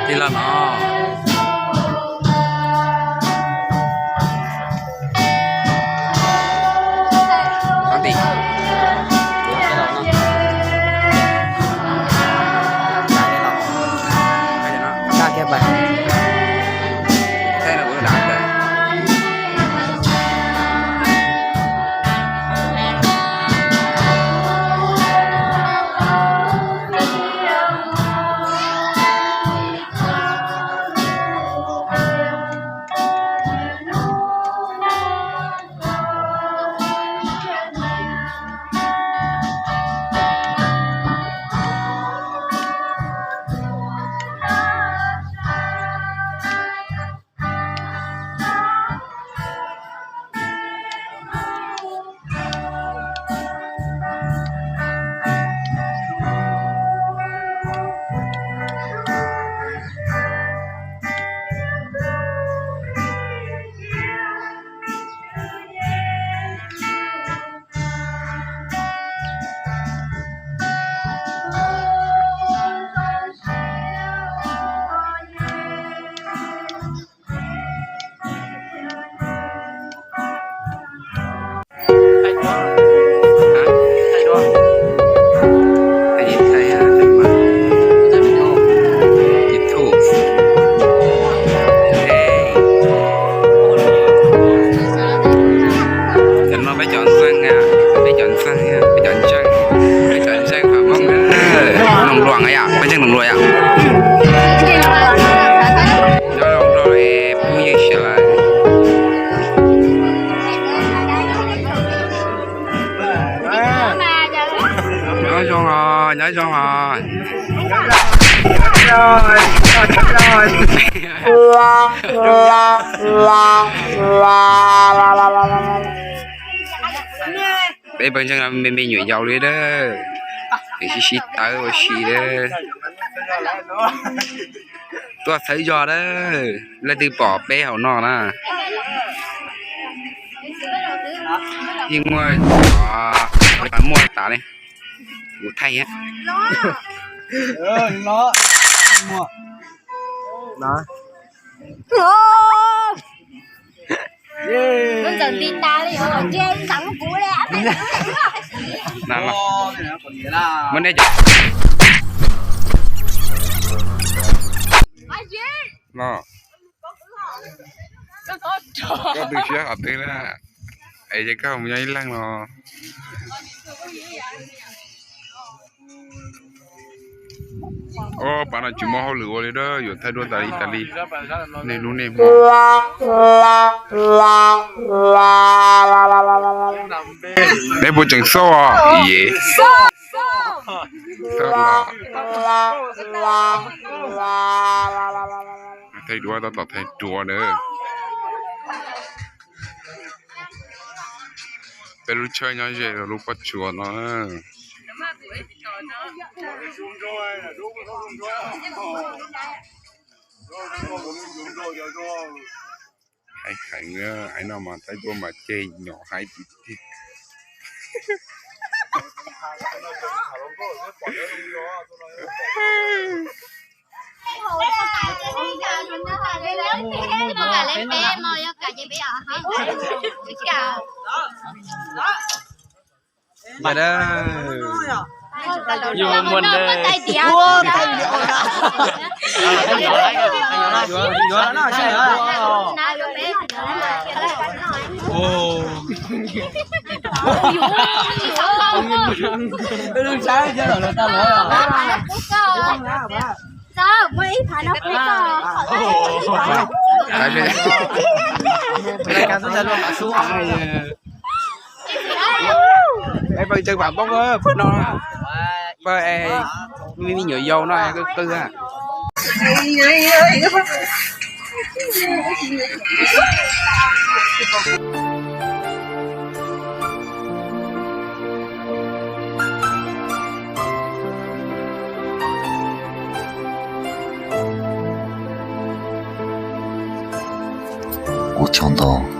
Tij laug no. Cov no peb cov ntxeeg, peb cov ntxeeg, peb cov ntseeg, peb cov ntseeg Hmoob, Noo Luam yom, peb ntseeg Noo Luam yom. Nyob zoo rau phooj ywg sawv daws. Nyob zoo os, nyob zoo os. Peb pawg ntseeg me me nyuam yaus li dab, es sib sib tawb ua si dab. Tuaj txhawb zog dab, leej twg pom peb hauv no na. Yeej muaj, muaj tas li. Kuv thaij thiab. Muab nej cov no, koj tu siab qhov twg na, es ces koj mus nyob ib leeg los. Ob pab no tsis muaj hauj lwm ua li dab, yuav thaij duab tas li tas li. Niaj hnub niaj hmo. Neb puas tseem xauj os? Yes. Thaij duab, tab tom thaij duab na. Peb lub tshawj nyob ze lub pob tsuas no. Haib heev, haib no mas thaij duab mas ceg nyom haib tiag tiag. Yog muaj dab. Peb pab tsev vam poob pab no, pab me nyuam yaus no qw qw. Ua tsaug ntau